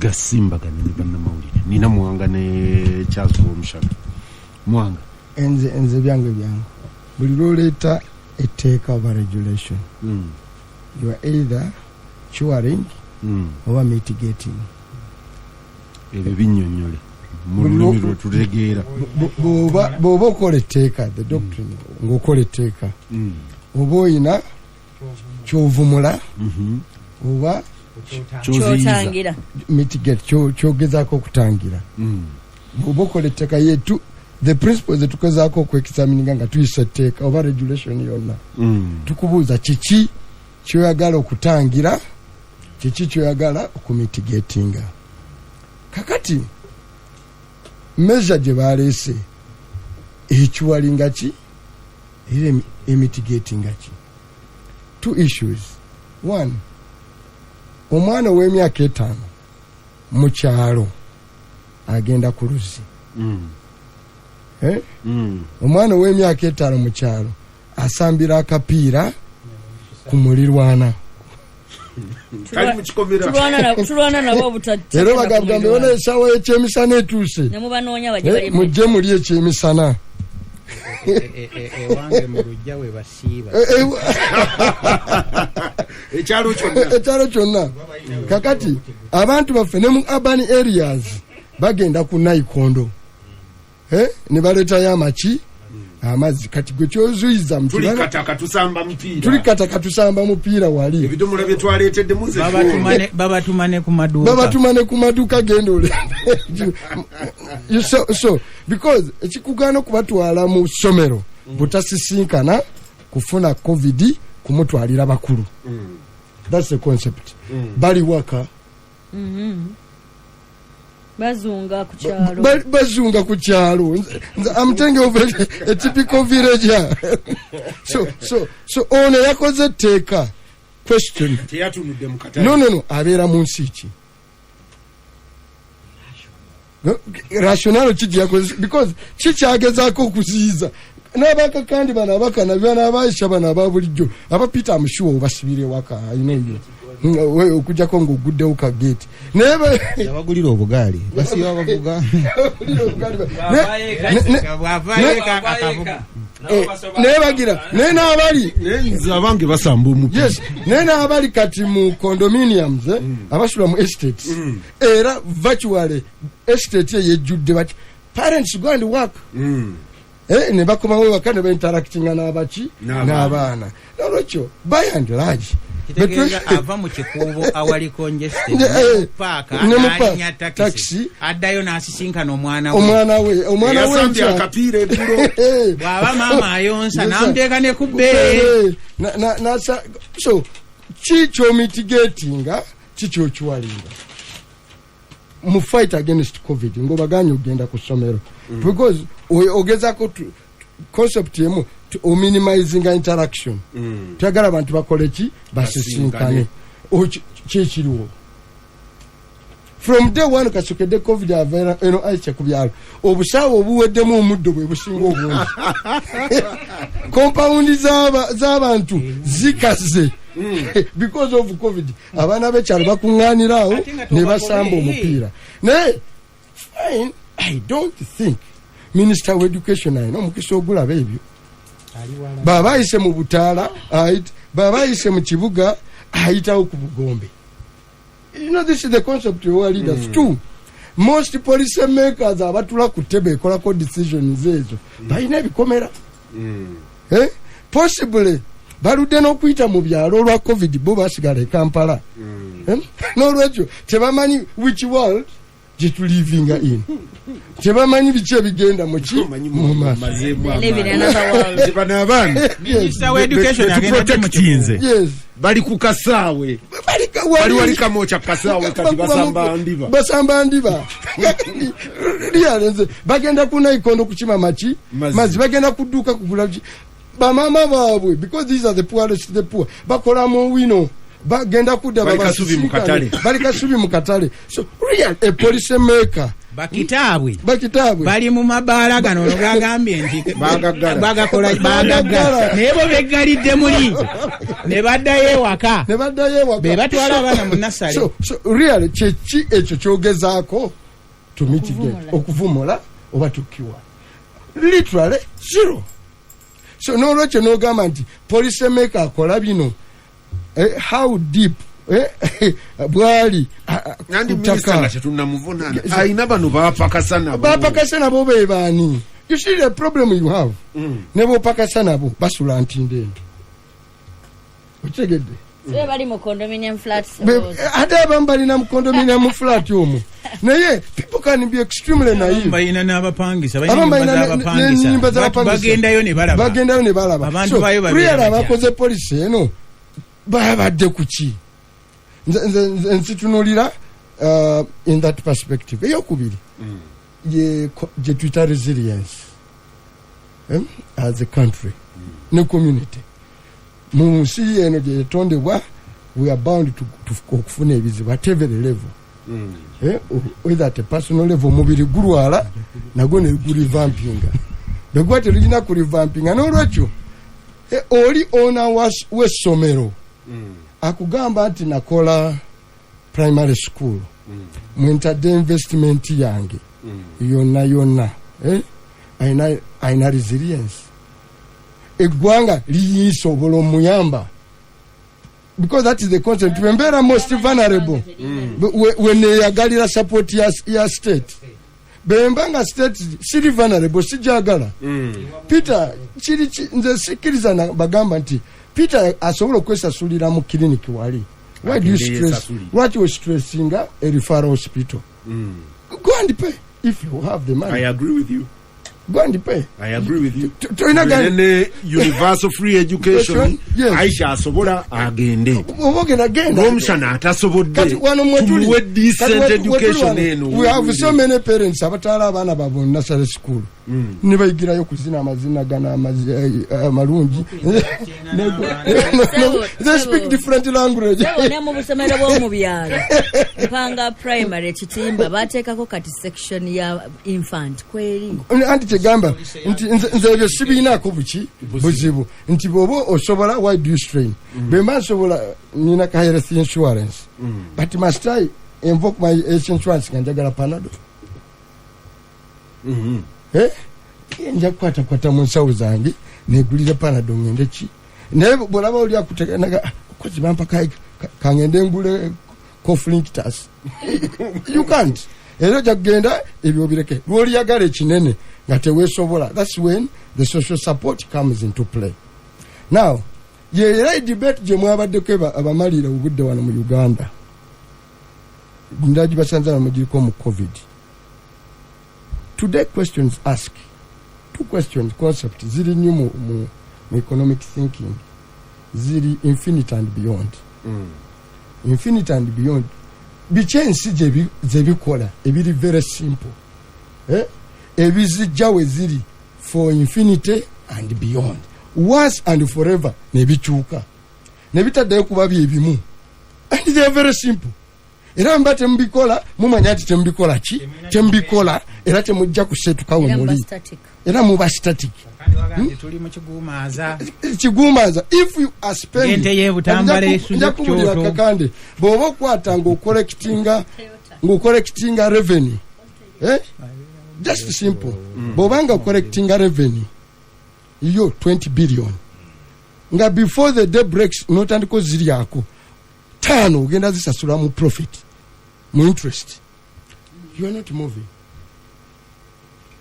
Gasimbagane ne bannamawulire. Nina Muwanga ne Charles Rwomushana. Muwanga. Nze byange byangu. Buli lwoleeta etteeka oba regulation, you are either curing oba mitigating. Ebyo binnyonnyole mu Buli lulimi lwe tutegeera. Bw'oba okola etteeka, the doctrine, ng'okola etteeka, oba oyina kyovumula oba kyoziyiza. Kyotangira. Mitigate, kyogezaako okutangira. Bw'oba okola etteeka yetu, the principles zetugezaako okwexamininga nga tuyisa etteeka oba regulation yonna, tukubuuza kiki kyoyagala okutangira, kiki kyoyagala okumitigatinga. Kakati measure gye baleese ekiwalinga ki era emitigatinga ki? Two issues. One, omwana ow'emyaka 5 mu kyalo agenda ku luzzi. Eh? Omwana ow'emyaka 5 mu kyalo asambira akapiira ku mulirwana. Kali mu kikomera. Tulwana nabo obuta- Era bagamba ona essaawa y'ekyemisana etuuse. Ne mubanoonya bajje. Eh, bali. Mujje muli ekyemisana. Ewange mu lujja we basiiba. Eh, ekyalo kyonna. Ekyalo kyonna. Kakati abantu baffe ne mu urban areas bagenda ku naikondo, Eh, ne baleetayo amaki, amazzi. Kati gwe kyozuyiza mu tuli kibala- kataka tusamba mupiira. Tuli kataka tusamba mupiira wali. Ebidomola bye twaleetedde muze. Babatuma ne ku maduuka. Babatuma ne ku maduuka, genda ole. So because ekikugaana okubatwala mu ssomero butasisinkana kufuna COVID, kumutwalira bakulu. That's the concept. Bali waka. Bazunga ku kyalo. Bazunga ku kyalo. I'm thinking of a typical villager. So ono yakoze etteeka, question. Teyatunudde mu katale. No, abeera mu nsi ki? Rationale ki gyeyakozesa? Because kikyagezaako okuziyiza n'abakakandi bano abakana bano abaisha bano aba bulijjo aba Peter amushuwa obasibira ewaka alina ebyo okujjako ng'oguddewo ka gate naye Yabagulira obugaali, basiba bavuga. Bw'avaayo eka akavuga. Eh, naye bagira naye n'abali Naye nze abange basamba omupiira. Yes, naye n'abali kati mu condominiums, eh, abasula mu estates, era virtually estate eyejjudde bati parents go and work. Eh, ne bakomawo ewaka ne bainteractinga n'abaki? N'abaana. N'abaana. Nolwekyo by and large Kitegeeza ava mu kikuubo awali congested Eh, paaka ne mu n'alinnya taxi. takisi addayo n'asisinkana omwana we. Omwana we Eyasambye enkya. akapiira eggulo. Eh, Bw'aba maama ayonsa Yes, n'amuteeka ne ku bbeere. Eh, so ki kyomitigatinga, ki kyokiwalinga mu fight against COVID ng'obaganye okugenda ku ssomero? Because ogezaako concept emu ominimizinga interaction. Tuyagala abantu bakole ki? Basisinkane. Kyekiriwo from day one kasokedde COVID ava eno aice ku byalo, obusaawe obuweddemu omuddo bwe businga obungi, kompawundi z'abantu zikaze because of COVID. Abaana b'ekyalo bakuŋŋaanira awo Ate nga ne basamba tobagobe. omupiira. Naye fine, I don't think minister of education alina omukisa ogulaba ebyo. Bw'aba ayise mu butaala, bw'aba ayise mu kibuga, ayitawo ku bugombe. You know, this is the concept of our leaders. Two, most policy makers abatula ku table ekolako decisions ezo balina ebikomera. Eh? Possibly baludde n'okuyita mu byalo olwa COVID, bo basigala e Kampala. Eh? N'olwekyo tebamanyi which world gyetulivinga in, tebamanyi biki ebigenda muki mu maaso. They live in another world. Bano abaana Minister wa education agenda ddi mu betuprotectinze kikuubo? Yes. bali ku kasaawe. Wali wali kamokya kasaawe, kati basamba ndiba. Basamba ndiba. Really, nze bagenda ku naikondo kukima maki? Mazzi. Mazzi. Bagenda kudduka kugula ki? Bamaama baabwe, because these are the poorest, the poor, bakola mu wino, bagenda kudda Bali kasubi mu babasisinkane. katale. Bali kasubi mu katale. So real a policy maker Bakitaabwe Bakitaabwe bali mu mabaala gano, ono gagambye nti Bagaggala. bagakola bagaggala, naye bo beggalidde muli ne baddayo ewaka. Ne baddayo ewaka. Be batwala abaana mu nasale. So really, kyeki ekyo kyogezaako to mitigate? Okuvumula. Okuvumula oba tukiwa literally zero. So n'olwekyo n'ogamba nti policy maker akola bino, how deep, bwali Nandi ku minisita ttaka. nga tetunamuvunaana, ayina bano bapakasa nabo. Bapakasa nabo be baani? You see the problem you have? Ne bopakasa nabo basula ntindo ento, okitegedde? Be bali mu condominium flats. Ate abamu balina mu condominium flat omwo, naye people can be extremely naive. Balina n'abapangisa, balina Abamu ennyumba balina n'ennyumba z'abapangisa. z'abapangisa. Bagendayo ne balaba. Bagendayo ne balaba. Abantu So, baayo babeera really, batya? abakoze policy eno babadde ku ki? Nze nsitunulira in that perspective. Eyokubiri gye tuyita resilience, as a country ne community mu nsi eno gyetondebwa, we are bound to okufuna ebizibu at every level. Whether at a personal level, omubiri gulwala nagwo negurevampinga, bweguba terulina kurevampinga. N'olwekyo, oli ona w'essomero akugamba nti nakola primary school mwentadde investment yange yonna yonna, ayina resilience? Eggwanga liyisobola omuyamba? Because that is the concept. Embeera most vulnerable weneyagalira support ya state, bwemba nga state siri vulnerable, sijagala. Peter, kiri nze sikkiriza bagamba nti Peter asobola okwesasulira mu clinic wali. Why do you Agende stress? yesasulire. Lwaki we stressinga a referral hospital? Go and pay if you have the money. I agree with you. Go and pay. I agree with you. Tolina ne universal free education. Yes. Aisha asobola agende. Oba ogenda, genda. N'omushana atasobodde, Kati wano mwetuli tumuwe decent kati education wetuli eno. wano, we have so many parents abatwala abaana baabwe mu nursery school ne bayigirayo kuzina amazina gano amalungi. They speak different language. Sebo, ne mu busomero bw'omu byalo, Mpanga Primary Kitimba, bateekako kati section ya infant kweri. Anti kyegamba nti nze ebyo sibiinaako buki buzibu nti bw'oba osobola, why do you strain? Bwe mba nsobola, nina ka health insurance, but must I invoke my health insurance nga njagala Panado? Eh? Nja kukwatakwata mu nsawo zange negulire Panado ngende ki, naye bwolaba oli akutenaga kozi bampa kangende ngule cough linctus, you can't. Era ojja kugenda ebyo obireke lwoliyagala ekinene nga teweesobola. That's when the social support comes into play. Now ye era debate gye mwabaddeko abamalira obudde wano mu Uganda, ndagibasanza mugiriko mu COVID. Today questions ask two questions, concept ziri nnyo mu economic thinking, ziri infinite and beyond. Infinite and beyond, biki ensi zebikola ebiri very simple, eh? Ebizijja we ziri for infinity and beyond, once and forever, nebikyuka nebitaddayo kuba byebimu, and they are very simple. Era mba temubikola, mumanya nti temubikola ki, temubikola, era temujja kusetuka we Era muba muli. Static. Era muba static. Kandi wagambye tuli mu kiguumaaza. Kigumaza, if you are spending Ng'ente y'e Butambala esudde Nja ku kubuulira kyoto. Kakande, bw'oba okwata ng'ocollectinga revenue, eh? Just simple, bw'oba nga ocollectinga revenue yo 20 billion, nga before the day breaks n'otandika oziryako taano, ogenda zisasula mu profit, mu interest, you are not moving.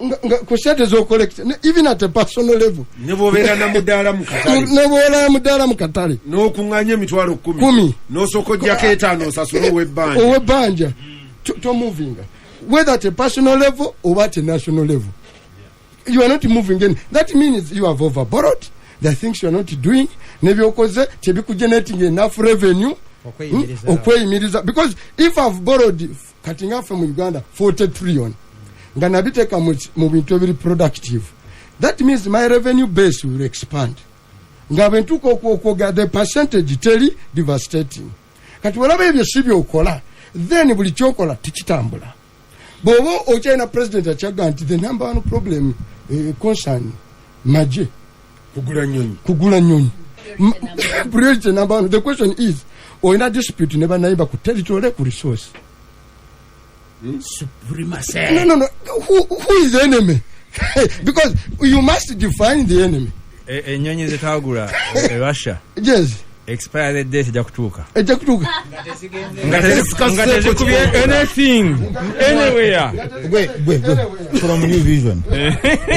Nga ku sente z'ocollecta, even at a personal level, Ne bwobeera namudaala mu katale, ne bw'olaba mudaala mu katale, n'okuŋŋaanya emitwalo 10, 10, n'osooka ojjako etaano osasule ow'ebbanja, ow'ebbanja, tomovinga, whether at a personal level or at a national level, you are not moving any. That means you have overborrowed. There are things you are not doing, nebyokoze tebikugenerating enough revenue. Okweyimiriza. Okweyimiriza, because if I've borrowed, kati ngaffe mu Uganda, 40 trillion, nga nabiteeka mu bintu ebiri productive, that means my revenue base will expand nga bwentuuka okwogera the percentage teri devastating. Kati olaba ebyo si byokola, then buli kyokola tekitambula. Bw'oba okyalina president akyaga nti the number one problem, concern maje Kugula nyonyi. Kugula nyonyi. Priority number one. The question is, olina dispute ne banayimba ku territory, ku resource. Supremacy. No, who is the enemy? Because you must define the enemy. Ennyonyi zetwagula e Russia, expired date ejja kutuuka. Ejja kutuuka. Nga tezikubye anything anywhere. Gwe gwe gwe from New Vision,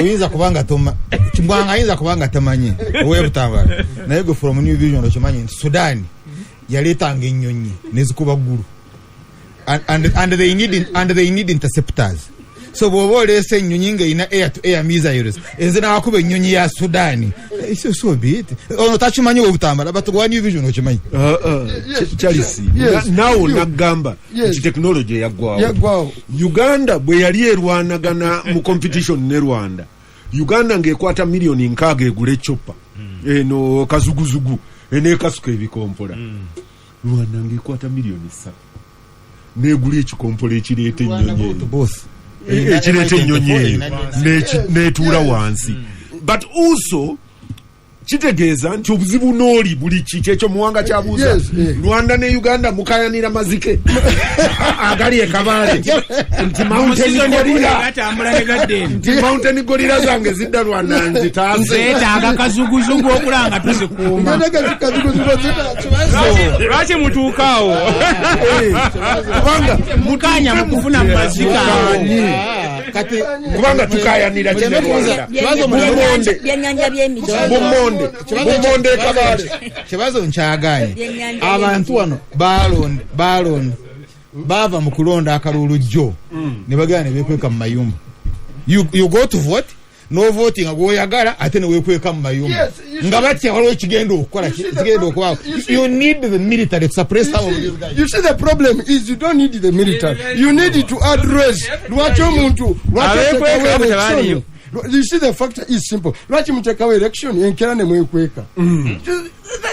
oyinza kubanga toma Kimbwanga ayinza kubanga tamanyi owebutambala, naye gwe from New Vision okimanyi nti Sudan yaleetanga ennyonyi nezikuba ggulu and they need interceptors. So bw'oba oleese ennyonyi ng'erina air to air missiles ezinakuba ennyonyi ya Sudan, so be it. Ono takimanyi owebutambala, but gwa New Vision okimanyi. Charles, Yes. naawe nagamba Yes. nti tekinologi yaggwawo. Yaggwawo. Uganda bwe yali erwanagana mu competition ne Rwanda, Uganda ng'ekwata miliyoni 60 egula echopper eno kazuguzugu eneekasuka ebikompola. Rwanda ng'ekwata miliyoni 3 negula ekikompola ekireeta ennyonyi eyo. Both. Ekireeta ennyonyi eyo n'etuula wansi. But also kitegeeza nti obuzibu n'oli buli ki kyekyo Muwanga kyabuuza. Yes, eh. Rwanda ne Uganda mukayanira mazike agali ekabaale nti mountain gorilla Gatambula ne gadda eno. nti mountain gorilla zange zidda Rwanda nzitaase. Zeetaaga kazuguzugu okulaba nga tuzikuuma. Lwaki mutuuka awo? Kubanga Mukanya mukufuna mu mazika awo. Kati kubanga tukayanira kino Rwanda. Bumonde. Byennyanja by'emiti. Bumonde, bumonde ekabaale. Kibazo nkyaganye. Byennyanja. Abantu wano balonda bava mu kulonda akalulu jjo ne bagenda ne bekweka mu mayumba. You go to vote, novotinga gwoyagala ate newekweka mu mayumba Yes, you nga batya waliwo ekigenda okukola ekigenda okubaawo. You need the military to suppress some of these guys. You see, the problem is you don't need the military. You need to address lwaki omuntu, lwaki Abeekweka oteekawo abo tebaliyo. election. You see, the factor is simple. Lwaki muteekawo election enkera ne mwekweka?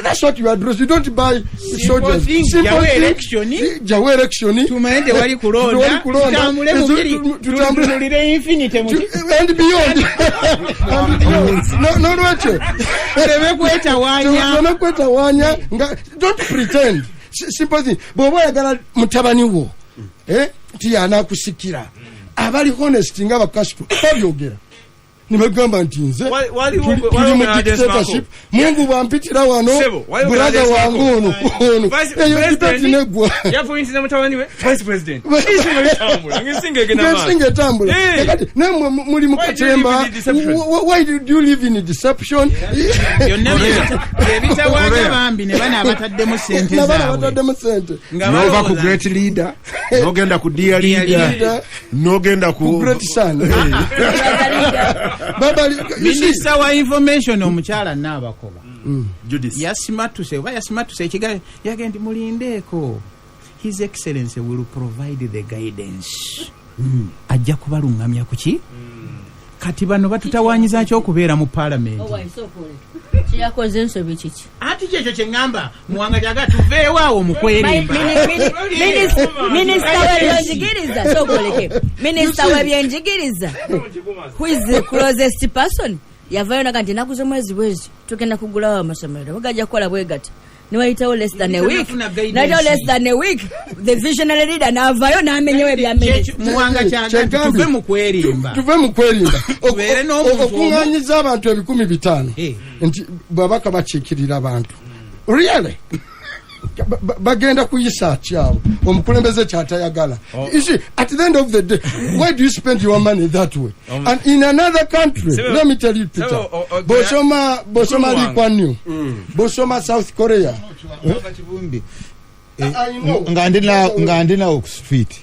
That's what you address. You don't buy soldiers. Thing, Simple jawo thing. election. Jawo election. Tumanye tewali kulonda. Tewali kulonda. Tutambule mubiri. Tutambule. Tutunulire infinite muti. And beyond. And beyond. Nolwekyo Tuleme kwetawaanya. tuleme kwetawaanya nga don't pretend. Simple thing, bw'oba oyagala mutabani wo, nti yanakusikira, abali honest nga bakasitu babyogera ne bagamba nti nze tuli Waliwo mu Gladys dictatorship, Mungu bwampitira wano, Sebo, waliwo brother Gladys wange ono ono Vice eyo President- debate neggwa. Yapointiza mutabani we vice president. Ensinga bitambula ng'ensinga egenda maaso. Ng'ensinga etambula. Kakati nammwe muli mu Why do you live katemba. in deception? Why do you live in deception? Byonna ebitawaanya bambi ne bana abataddemu sente Nabaana zaabwe. bataddemu sente. Nga Nova ku balowooza great leader nogenda ku dear leader Leader. nogenda ku Great son. Babali, you see, Minisita wa information omukyala Naabakoba Judith. yasimatuse oba yasimatuse ekigali yagenda nti mulindeeko, His Excellence will provide the guidance, ajja kubaluŋŋamya ku ki. Kati bano batutawanyiza ki okubeera mu paalamenti? Owa, sooka oleke. Kiyakoze ensobi kiki? Anti kyekyo kye ŋŋamba Muwanga kyaga tuveewo awo mu kwerimba. Minisita w'ebyenjigiriza, sooka oleke, minisita w'ebyenjigiriza, who is the closest person, yavayo naga nti ennaku z'omwezi bwezi tugenda kugulawo amasomero, bwegajja kukola bwe gati. Niwayitawo less than a week, Tenafuna guidance. nayitawo less than a week, the visionary leader n'avayo n'amenyewo ebyamenyesa. Muwanga kyaga nti tuve mu kwerimba. Tuve mu kwerimba. Tubeere n'omuntu Okuŋŋanyiza abantu 500,000 nti babaka bakiikirira abantu, really bagenda kuyisa kyabo omukulembeze kyatayagala. You see, at the end of the day, why do you spend your money that way? And in another country, let me tell you, Peter, bosoma Mukulu. Lee Kuan Yew, bosoma South Korea. Kivumbi. I know. Nga ndi nawo ku street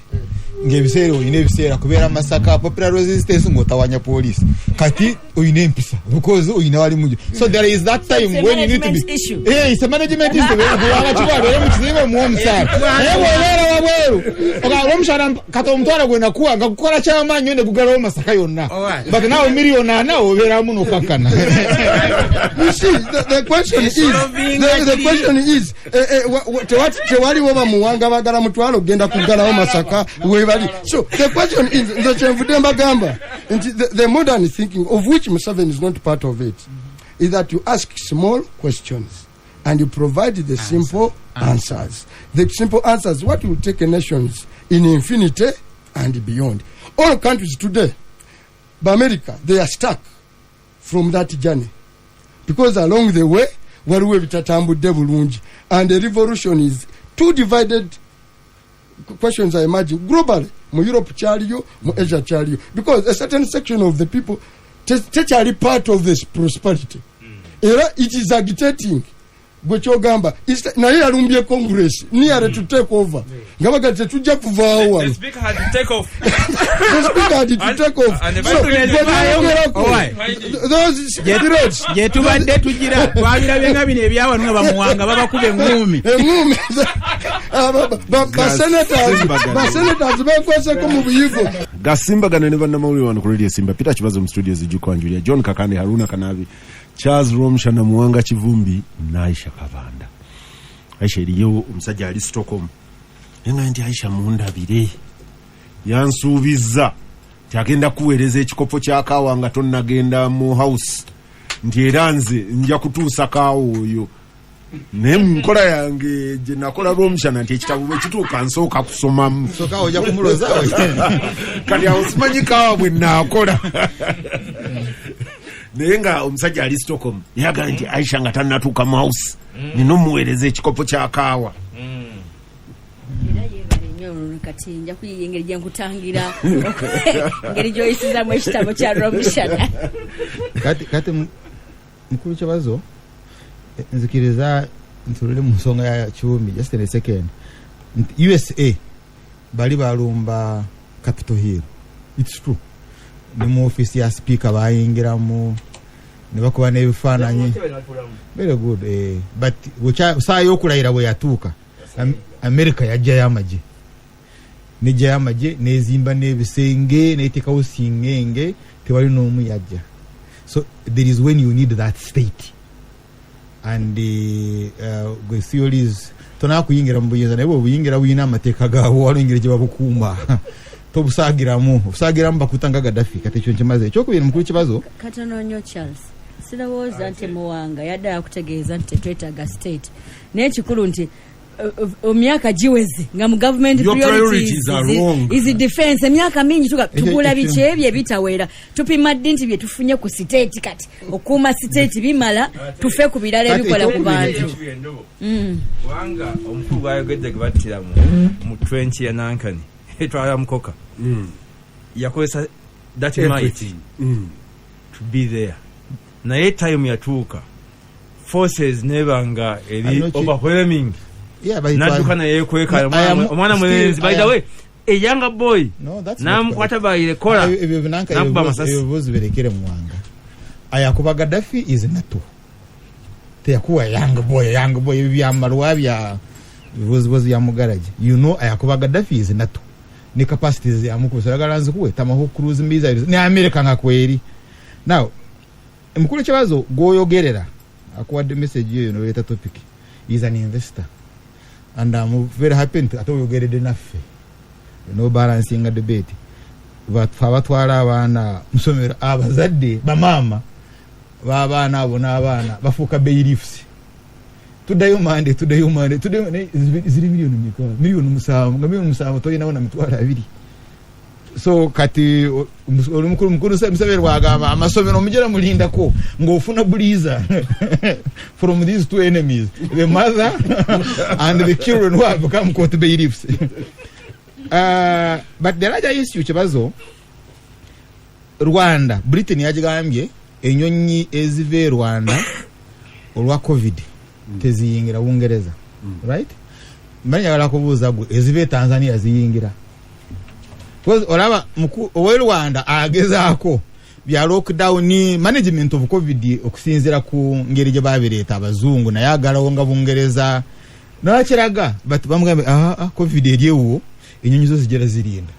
ng'ebiseera olina ebiseera kubeera Masaka popular resistance ng'otawanya poliisi. Kati oyina empisa because oyina wali mujo. So there is that time when you need to be issue. Yeah, it's a management issue. Kubanga kibalwe mu kizibu mu omusaala. Naye bw'obeera wabweru oga omusaala kati omutwalo gwe nakuwa nga gukola kyamaanyi ne gugalawo Masaka yonna. But now 4 million obeeramu n'okakkana. You see, the question is, the question is, tewaliwo bamuwanga bagala mutwalo ogenda kuggalawo Masaka webali. So the question is, nze kyenvudde mbagamba nti the modern thinking, of which Museveni is not part of it, is that you ask small questions and you provide the simple answers. The simple answers, what will take nations in infinity and beyond. All countries today, but America, they are stuck from that journey because along the way waliwo ebitatambudde bulungi, and the revolution is two divided questions are emerging globally. Mu Europe kyaliyo, mu Asia kyaliyo, because a certain section of the people tekyali part of this prosperity. Era it is agitating. Gwe kyogamba naye yalumbye Congress nearly to take over, nga baga tetujja kuvaawo wano. The speaker had to take off. The speaker had to take off. And the So, vice president- gwe byogerako, Owai. those spirits Gye tubadde tugira twabirabye nga bino ebyawano nga bamuwanga babakuba eŋŋuumi. Eŋŋumi, basenators bekweseko mu buyigo. Gasimbagana ne bannamawulire wano ku Radio Simba. Peter Kibazo mu studio zijukwanjulia John Kakande, Haruna Kanabi, Charles Romshana, Muwanga Kivumbi n'Aisha Kabanda. Aisha, eriyo omusajja ali Stockholm enga nti Aisha mundabire yansuubizza nti agenda kuweereza ekikopo kya kaawa nga tonnagenda mu house, nti era nze nja kutuusa kaawa oyo, naye mu nkola yange gye nakola lw'omushana nti ekitabo bwe kituuka nsooka kusomamu. Soka ojja kumuloza. Kati awo simanyi kaawa bwe naakola, naye nga omusajja ali Stockholm yagala nti Aisha nga tannatuuka mu house nina omuweereza ekikopo kya kaawa. Era yeebale nnyo. Kati nja kuyiya engeri gye nkutangira engeri gy'oyisizamu ekitabo kya Romushana. Kati mukulu Kibazo, nzikiriza ntulule mu nsonga ya Kiwumbi just in a second, nti USA bali balumba Capitol Hill. It's true, ne mu office ya speaker bayingiramu ne bakuba n'ebifaananyi. Very good, but saa y'okulayira bwe yatuuka, America yajjayo amagye, nejjayo amagye nezimba n'ebisenge neteekawo singenge, tewali n'omu yajja. So there is when you need that state and gwe theories tonakuyingira mu buyinza, naye bwobuyingira buyina amateeka gaabwo, waliwo engeri gye babukuuma, tobusaagiramu, obusaagiramu bakuta nga Gaddafi. Kati ekyo nkimaze. Ekyokubiri, mukulu Kibazo, Katono nnyo, Charles. Sirowooza nti Muwanga yadde akutegeeza nti tetwetaaga state, naye ekikulu nti emyaka giweze nga mu government Your priorities priorities are wrong. is defense. Emyaka mingi tugula biki ebyo ebitawera. Tupima ddi nti bye tufunye ku state kati okuuma state bimala, tufe ku birala Kati ebikola ku ekyokubiri- bantu? Kubanga omukulu gwayogedde gwe battira mu trench ya nankani etwala mukoka, yakozesa that might Everything. To be there, naye time yatuuka forces nebanga eri overwhelming. Yeah, but it Nadduka nayekweka. I am Omwana mulenzi, by the way, a younger boy. No, that's not Namukwata bayirekola correct. Ebyo binanka nakuba amasasi. Ebibuuzo birekere Muwanga. Ayakuba Gaddafi is NATO, teyakuwa young boy. Young boy ebyo byamalwa bya bibuuzibuuzi bya mugaraji. You know, ayakuba Gaddafi is NATO ne capacities yamukusa yagala nzikuwe Tomahawk cruise missiles ne America nga kweri. Now mukulu Kibazo gwoyogerera akuwadde message eyo noleeta topic is an investor and I'm very happy nti ate oyogeredde naffe no balancing debate. Fe abatwala abaana musomero, abazadde bamaama b'abaana abo n'abaana bafuuka bailiffs. Tuddayo Mande, tuddayo Mande, tuddayo naye ziri miliyoni meka? Miliyoni 7, nga miliyoni 7 tolinawo na 20,000. So kati oli mukulu, mukulu Museveni bwagamba amasomero omugera mulindako ng'ofuna buliza from these two enemies, the mother and the children who have become court bailiffs. But the larger issue, Kibazo, Rwanda, Britain yagigambye enyonyi eziva e Rwanda olwa COVID teziyingira Bungereza, right? Mbali njagala kubuuza gwe, eziva e Tanzania ziyingira? Because olaba owe Rwanda agezaako Bya lockdown, management of COVID, okusinziira ku ngeri gye babireeta abazungu, naye agalawo nga Bungereza nakiraga, but bamugambe, ah, COVID eri ewuwo, enyonyi zo zigera zirinda.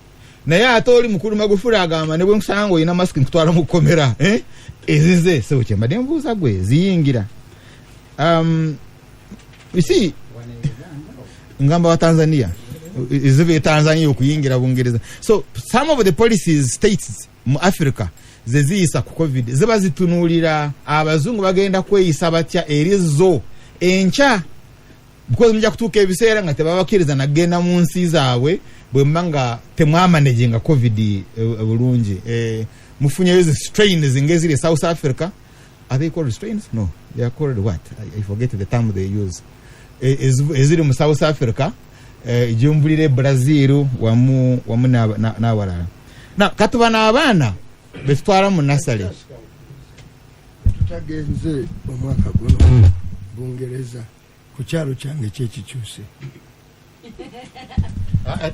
Naye ate oli mukulu Magufuli agamba, ne bwe nkusanga olina masiki nkutwala mu kkomera, eh? Ezize sebo kyembadde nbuuza gwe ziyingira. You see, ngamba wa Tanzania eziva e Tanzania okuyingira Bungereza. So some of the policies states mu Africa zeziyisa ku COVID ziba zitunuulira abazungu bagenda kweyisa batya eri zo enkya, because mujja kutuuka ebiseera nga tebabakkiriza nagenda mu nsi zaabwe bwe muba nga temwamanaginga COVID bulungi. Mufunyeyo zi strains ngeziri e South Africa. Are they called strains? No, they are called what? I forget the term they use. Eziri mu South Africa, gyenvulira e Brazil wamu wamu n'abalala. Na katuba n'abaana betutwala mu nasale. Tutagenze omwaka guno Bungereza, ku kyalo kyange kyekikyuse.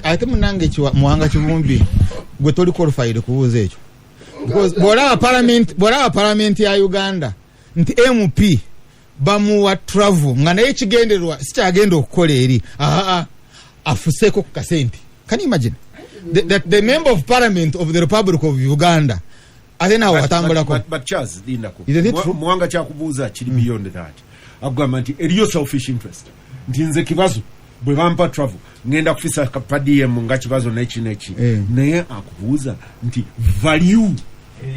Ate munange Muwanga Kivumbi, gwe toli qualified kubuuza ekyo. Because bw'olaba parliament ya Uganda nti MP bamuwa travel nga naye ekigendererwa sikyagenda okukola eri aa afuseeko ku kasente. Can you imagine the member of parliament of the Republic of Uganda ate naawe atambulako? But Charles, lindako. Isn't it true? Muwanga kyakubuuza kiri beyond that. Akugamba nti eriyo selfish interest, nti nze Kibazo bwe bampa travel ngenda kufisa per diem nga Kibazo neki neki. Naye akubuuza nti value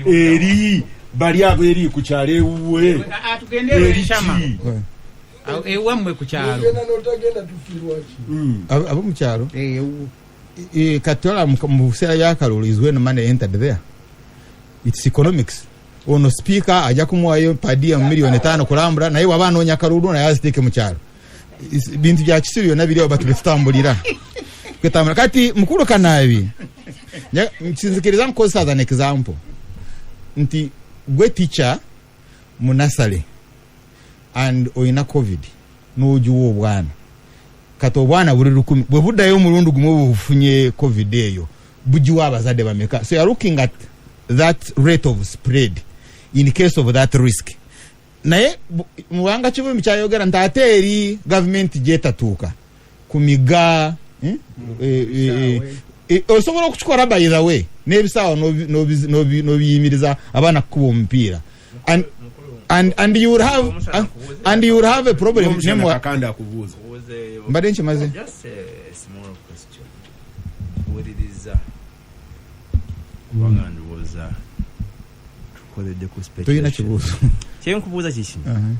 eri bali abeeri ku kyalo ewuwe Tugende eri Rwenshama. ki? Ewammwe ku kyalo. Ogenda n'otagenda tufiirwaki? Abo mukyalo. Ewuwo. Kati olaba mu biseera byakalulu is when money entered there. It's economics. Ono speaker ajja kumuwayo per diem 5 million kulambula, naye waba anoonya kalulu naye aziteeke mu kyalo. Bintu bya kisiru byonna biriwo batu betutambulira kwetambula. Kati mukulu Kanaabi, nsinzikiriza nkukozesa as an example nti gwe teacher mu nasale and oyina COVID n'ogiwa obwana. Kati obwana buli 1,000 bwe buddayo omulundi gumu bufunye COVID eyo, bugiwa abazadde bameka? So you are looking at that rate of spread in case of that risk. Naye Muwanga Kivumbi kyayogera nti ate eri gavumenti gyetatuuka ku miga, eh? Osobola okukikola by the way n'ebisaawa n'obiyimiriza abaana kukuba omupiira and you will have a problem. Omushana Kakande akubuuza. Mbadde nkimaze. Just a small question. Wuliriza, kubanga ndowooza tukoledde ku Tolina speculation. kibuuzo. Kyenkubuuza kikino: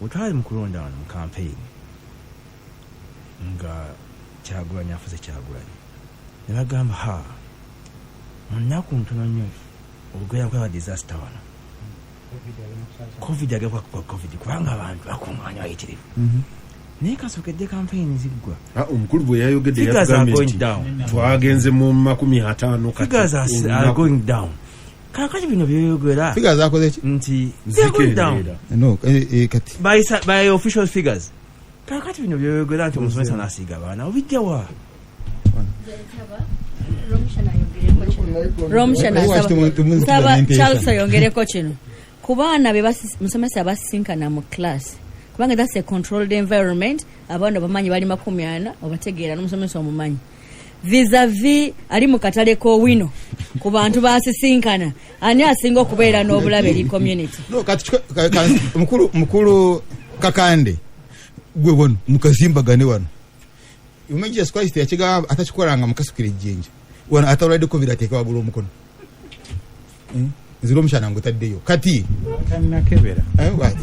bwe twali mu kulonda wano mu campaign nga Kyagulanyi afuze Kyagulanyi, ne bagamba, ha, mu nnaku ntono nnyo olugenda kulaba disaster wano, COVID agenda kuba COVID kubanga abantu bakuŋŋaanya bayitirivu. Naye kasookedde campaign ziggwa. Ah, omukulu bwe yayogedde Figures are yatugambye going nti down. twagenze mu 50 kati Figures are olunaku. going down. Kakati bino byeyogera Figures zakoze ki? Nti they are going down. Zikendeera. No, kati By official figures. Kakati bino byeyogera nti omusomesa nasiiga abaana obijjawa? Romushana. Lwaki Nsaba nteesa? Charles ayongereko kino ku baana be musomesa abasisinkana mu class, kubanga that's a controlled environment. Abaana bamanyi bali 40, obategeera n'omusomesa omumanyi, vis-a-vis ali mu katale k'owino ku bantu basisinkana, ani asinga okubeera n'obulabe eri community? No, kati mukulu Kakande, gwe wano mukazimbagane wano. Omanyi Jesus Christ yakigamba atakikolanga mukasukira ejjinja wano atalwadde COVID ateeka waggulu omukono. Nzira omukyana ngutaddeyo kati. Tanakebera. Eh, what?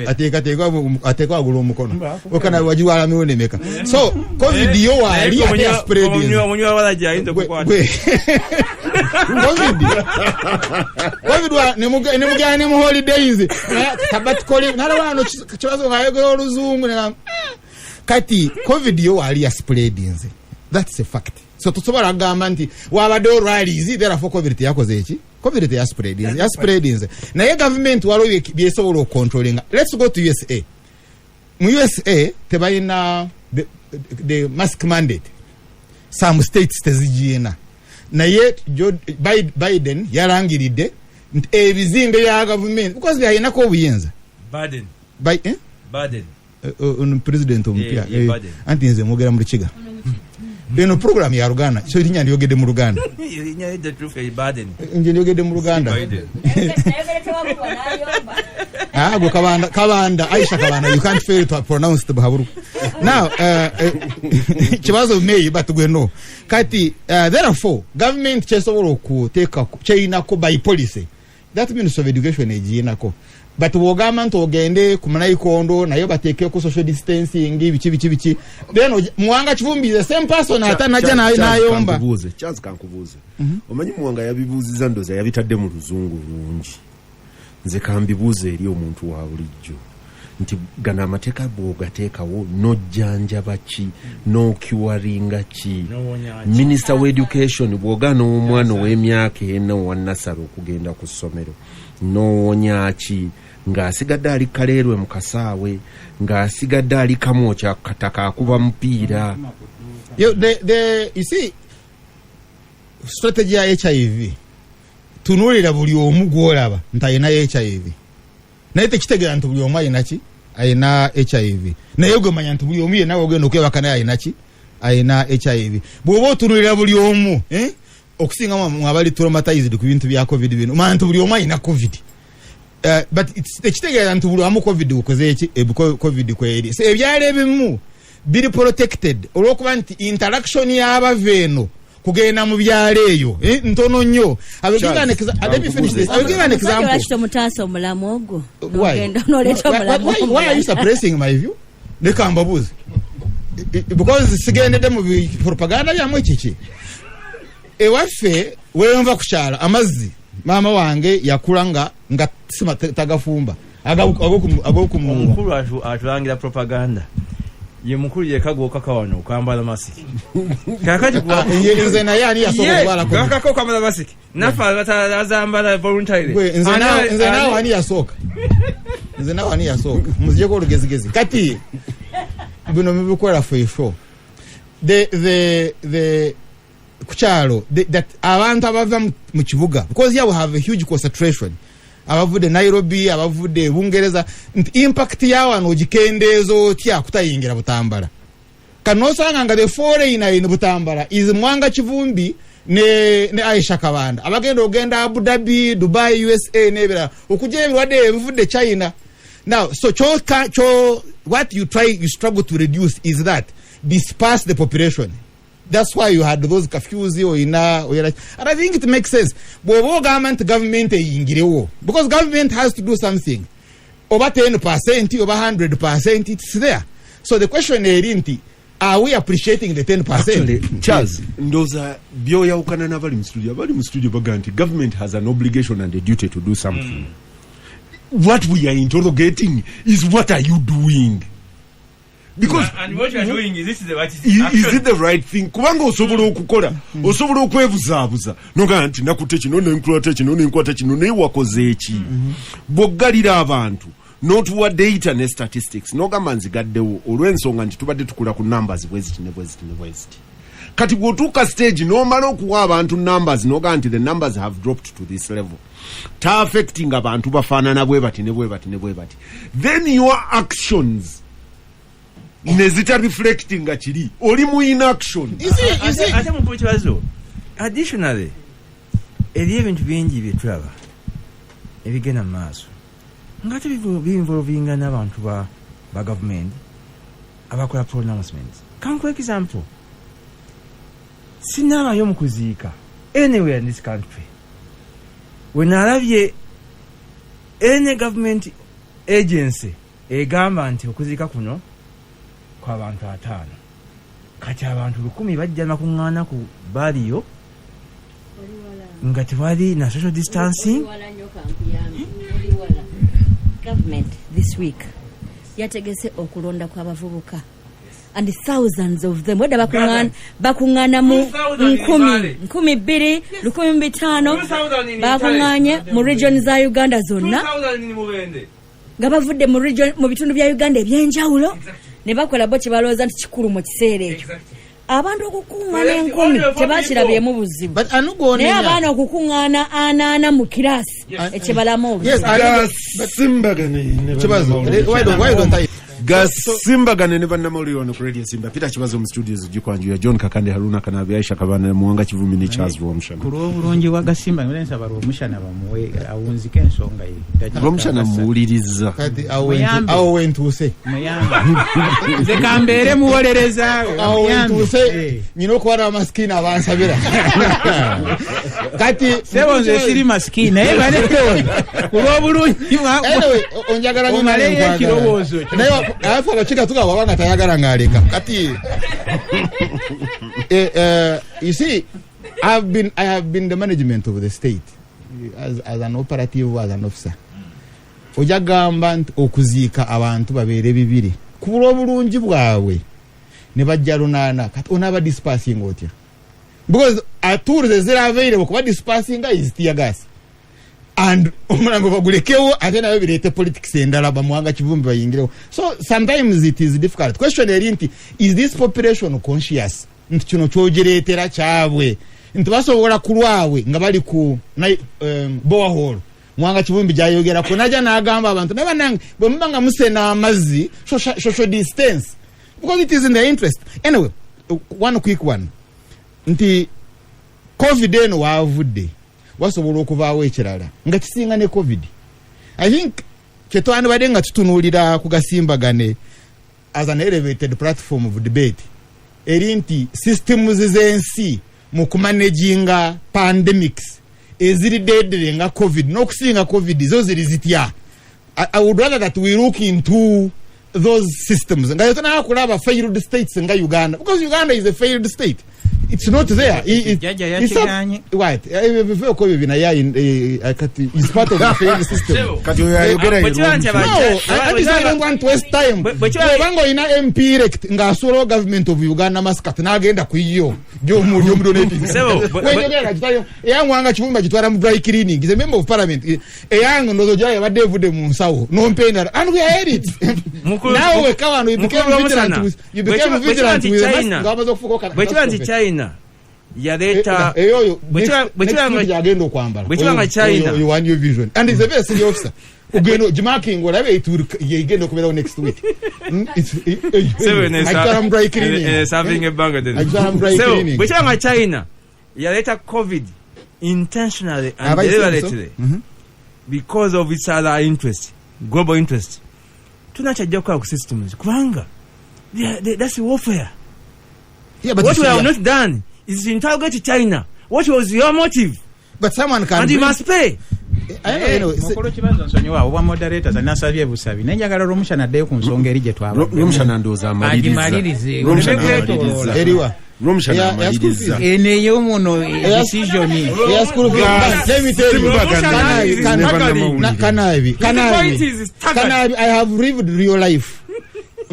Ateeka waggulu omukono. Bakukebera. Okana wagiwala mirundi emeka? So COVID yo waali ate ya spreading. Omunywa walaji ayinza okukwata. COVID nemugenda ne mu holidays sabbatical nalaba wano kibazo ng'ayogera oluzungu kati COVID yo waali ya spreadinze, that's a fact. So tosobola kugamba nti wabaddewo rallies therefore COVID teyakoze eki. COVID teyaspreadinze, yaspreadinze, naye gavumenti waliwo byesobola okucontrollinga. Let's go to USA. Mu USA tebalina the mask mandate. Some states tezigiyina. Naye Biden yalangiridde nti ebizimbe bya gavumenti, because byalinako obuyinza. Baden. Eh? Baden. Ono president omupya. Ye Baden. Anti nze mwogera mu Lukiga, eno program ya Luganda, so erinnya ndyogedde mu Luganda. Erinnya lye ttuufu eri Baden. Nje ndyogedde mu Luganda. Biden. Ah, gwe Kabanda, Kabanda, Aisha Kabanda, you can't fail to pronounce the Bahaburu. Now, kibazo may, but gwe no. Kati, therefore, government kyesobola okuteeka kyeyinako by policy. That Ministry of Education egiyinako. But bw'ogamba nti ogende ku Munaikondo naye bateekeko social distancing, biki biki biki. Then Muwanga Kivumbi, the same person, ate najja n'ayomba. Kankubuuze, Charles, kankubuuze. Omanyi Muwanga yabibuuziza, ndooza yabitadde mu Luzungu lungi. Nze kambibuuze eri omuntu wa bulijjo nti gano amateeka bw'ogateekawo, nojjanjaba ki, n'ocuringa ki? N'owonya ki? Minisita wa education, bw'ogaana omwana ow'emyaka 4 owa nursery okugenda ku ssomero, n'owonya ki ng'asigadde ali kaleerwe mu kasaawe, ng'asigadde ali Kamwokya kataka akuba mupiira? You see, strategy ya HIV, tunuulira buli omu gwolaba nti alina HIV, naye tekitegeera nti buli omu alina ki, alina HIV. Naye gwe manya nti buli omu yenna ogenda okwebaka naye alina ki, alina HIV. Bw'oba otunuulira buli omu, eh? Okusinga mwe abali traumatized ku bintu bya COVID bino, manya nti buli omu alina COVID. But tekitegeera nti buli wamu COVID ukoze eki, COVID kweri. So ebyalo ebimu biri protected olwokuba nti interaction y'abava eno kugenda mu byalo eyo, ntono nnyo. I will give an let me finish this. I will give an example. Lwaki tomutaasa omulamu ogwo? Why? N'ogenda n'oleeta omulamu. Why are you suppressing my view? Leka mbabuuze. Because sigendedde mu propaganda byammwe kiki? Ewaffe wenva ku kyalo, amazzi maama wange yakula nga sima tagafumba. Ag'okumuwa. Omukulu atulangira propaganda, ye mukulu yeka gwokaka wano okwambala masiki kakati. Nze naye ani yasooka okulwala COVID? Gwakaka okwambala masiki, naffe abatazambala voluntarily. Gwe, nze naawe ani yasooka? Nze naawe ani yasooka? Muzijeko olugezigezi. Kati bino mubikola for show. The ku kyalo, that abantu abava mu kibuga, because here we have a huge concentration, abavudde Nairobi, abavudde Bungereza, nti impact ya wano ogikendeeza otya kutayingira Butambala? Kanosanga nga the foreigner in Butambala is Mwanga Kivumbi ne Aisha Kabanda, abagenda ogenda Abu Dhabi, Dubai, USA n'ebirala, okujja ebirwadde ebivudde China. Now, so cho what you try, you struggle to reduce is that disperse the population. That's why you had those curfews oyina, and I think it makes sense bw'oba ogamba nti government eyingirewo, because government has to do something, oba 10% oba 100%, it's there. So the question eri nti, are we appreciating the 10%? Actually, Charles, ndowooza byoyawukana n'abali mu studio. Abali mu studio baga nti government has an obligation and a duty to do something. What we are interrogating is, what are you doing? Because And what you are doing is, this is the right is it the right thing? Kubanga osobola okukola, osobola okwebuzaabuza nogamba nti nakutte kino, nenkwata kino, nenkwata kino, naye wakoze eki? Bw'oggalira abantu n'otuwa data ne statistics n'ogamba nzigaddewo olw'ensonga nti tubadde tukula ku numbers bweziti ne bweziti ne bweziti. Kati bw'otuuka stage n'omala okuwa abantu numbers n'ogamba nti the numbers have dropped to this level, ta affecting abantu bafaanana bwe bati ne bwe bati ne bwe bati, then your actions ne zitareflectinga kiri, oli mu inaction. You see, Ate mukulu kibazo, additionally eriyo ebintu bingi byetulaba ebigenda mu maaso nga ate biinvolvinga n'abantu ba gavumenti abakola pronouncements. Kankuwa example, sinaabayo mu kuziika anywhere in this country wenaalabye any government agency egamba nti okuziika kuno kw'abantu 50, kati abantu 1000 bajja nakuŋŋaana ku baliyo nga tewali na social distancing. Government this week yategese okulonda kw'abavubuka and thousands of them wedda bakuŋŋaana mu 2,000 in 1000, Mbale. 2000, 1500, 2,000 in bakuŋŋaanye mu region za Uganda zonna 2,000 in Mubende. nga bavudde mu region, mu bitundu bya Uganda ebyenjawulo, ne bakola bo kye balowooza nti kikulu mu kiseera ekyo. Abantu okukuŋŋaana 1000 tebakirabyemu buzibu. But anugo Naye onenya. abaana okukuŋŋaana 40 mu kirasi ekibalamu Yes, obuzibu. Gasimbagane ne Kibazo, bannamawulire. why don't I Gasimbagane ne bannamawulire wano ku Radio Simba. Peter Kibazo mu studios gikwanjula, John Kakande, Haruna Kanabi, Aisha Kabanda, Muwanga Kivumbi ne Charles Rwomushana. Ku lw'obulungi bwa Gasimba, nze nsaba Rwomushana bamuwe awunzike ensonga ye. Dakiika Rwomushana asatu. muwuliriza. Kati Muyambe. awo wentuuse. Muyambe, nze kambeere muwolereza. Awo Muyambe. wentuuse, nyina okuba n'abamasikini abansabira kati. Sebo, nze siri masikini, naye bane ku lw'obulungi bwa Anyway, onjagala nnyo, Omaleyo naye nkwagala. ekirowoozo kyo. Naye afe abakiga tugaba wabanga tayagala ng'aleka kati. You see, I have been the management of the state as an operative, as an officer. Ojja gamba nti okuziika abantu babeere bibiri ku lw'obulungi bwabwe ne bajja 800, kati onaaba dispersing otya? Because tools eziri available kuba dispersinga is tear gas and omulango bagulekewo, ate nayo bireete politics endala, bamuwanga Kivumbi bayingirewo. So sometimes it is difficult. Question eri nti, is this population conscious nti kino kyogireetera kyabwe, nti basobola ku lwabwe nga bali ku borehole Mwanga Kivumbi gyayogerako, najja n'agamba abantu naye bannange bwe muba nga musena amazzi, social distance, because it is in their interest. Anyway, one quick one nti COVID eno waavudde wasobola okuvaawo ekirala nga kisinga ne COVID. I think kyetwandibadde nga tutunuulira ku gasimbagane as an elevated platform of debate eri nti systems z'ensi mu kumanaginga pandemics eziri deadly nga COVID n'okusinga COVID zo ziri zitya. I would rather that we look into those systems nga tetunaba kulaba failed states nga Uganda, because Uganda is a failed state. It's not there. Jjajja It's not- yakiganye. Right. Biveeko ebyo binaye, kati is part of the failed system. Kati oyo ayogera ye Bwe kiba nti Rwomushana. No, I don't want to waste time. Bw'obanga olina MP elect ng'asulawo government of Uganda maskat n'agenda ku yo gy'omudonating. Sebo, Wenjogera gitwayo eyange Kivumbi agitwala mu dry cleaning, is a member of parliament. Eyange ndowooza ogirayo ebadde evudde mu nsawo nompa endala and we are it. Naawe wekka wano you Mukulu became vigilant Rwomushana, with you bwe became kiba vigilant nti with the mask China- nga bamaze okufuuka bwe kiba nti China yaleeta eyoyo bwe kiba next week yagenda okwambala bwe kiba nga China- Oyo wa New Vision, and is a very senior officer, ogenda gimakinga olabe it will yegenda okubeerawo next week. Sebo, eno Agitwala mu dry cleaning. Serving ebbanga ddene. Agitwala mu dry Sebo, cleaning. bwe kiba nga China yaleeta COVID intentionally and Abayise deliberately because of its other interest, global interest, tunakyajja kukola ku systems kubanga that's warfare. Yeah, but What you we see, have yeah. not done is to interrogate China. What was your motive? But someone can And you must pay. I don't know, anyway, Mukulu Kibazo, nsonyiwa obwa moderators anasabye busabi, naye njagala Rwomushana addeyo ku nsonga eri gye twabadde. Rwomushana ndowooza amaliriza. Agimalirize. Rwomushana Oleme amaliriza. Eriwa? Rwomushana Ya school amaliriza. fees. Eno ey'omuno decision. Eya school fees. Let me tell you. Kanabi, Kanabi, The point Kanabi, is staggering. Kanabi, I have lived real life